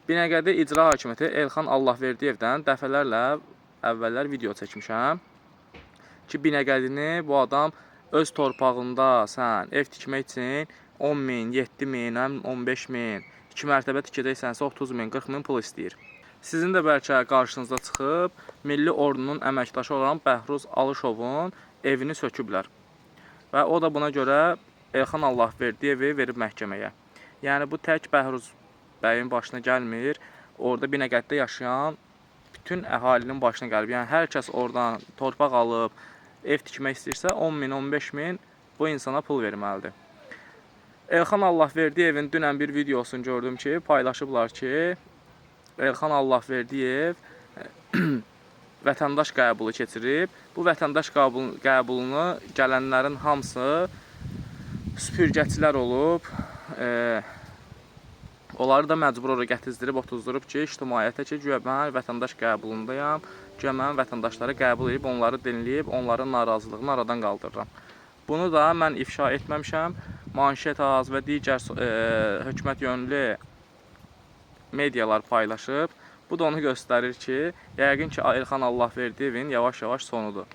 Binəqədi İcra Hakimiyyəti Elxan Allahverdiyevdən dəfələrlə əvvəllər video çəkmişəm ki, Binəqədini bu adam öz torpağında sən ev tikmək üçün 10 min, 7 min, 15 min, 2 mərtəbə tikəcəksənsə 30 min, 40 min pul istəyir. Sizin də bəlkə qarşınıza çıxıb Milli Ordunun əməkdaşı olan Bəhruz Alışovun evini söküblər. Və o da buna görə Elxan Allahverdiyevi verib məhkəməyə. Yəni bu tək Bəhruz bəyin başına gəlmir. Orada Binəqədidə yaşayan bütün əhalinin başına gəlib. Yəni hər kəs oradan torpaq alıb, ev tikmək istəyirsə 10 min, 15 min bu insana pul verməlidir. Elxan Allahverdiyevin dünən bir videosunu gördüm ki, paylaşıblar ki, Elxan Allahverdiyev vətəndaş qəbulu keçirib. Bu vətəndaş qəbulunu gələnlərin hamısı süpürgəçilər olub. Onları da məcbur ora gətizdirib, otuzdurub ki, ictimaiyyətə ki, güya mən vətəndaş qəbulundayam, güya mən vətəndaşları qəbul edib, onları dinləyib, onların narazılığını aradan qaldırıram. Bunu da mən ifşa etməmişəm. Manşet az və digər hökumət yönlü medialar paylaşıb. Bu da onu göstərir ki, yəqin ki, Elxan Allahverdiyevin yavaş-yavaş sonudur.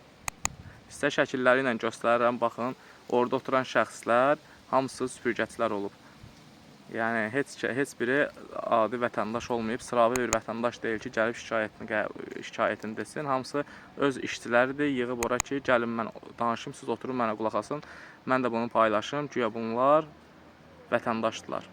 Sizə şəkilləri ilə göstərirəm, baxın, orada oturan şəxslər hamısı süpürgəçilər olub. Yəni heç biri adi vətəndaş olmayıb, sıravi bir vətəndaş deyil ki, gəlib şikayətini desin. Hamısı öz işçiləridir, yığıb ora ki, gəlin mən danışım, siz oturun mənə qulaq asın. Mən də bunu paylaşım. Güya bunlar vətəndaşdırlar.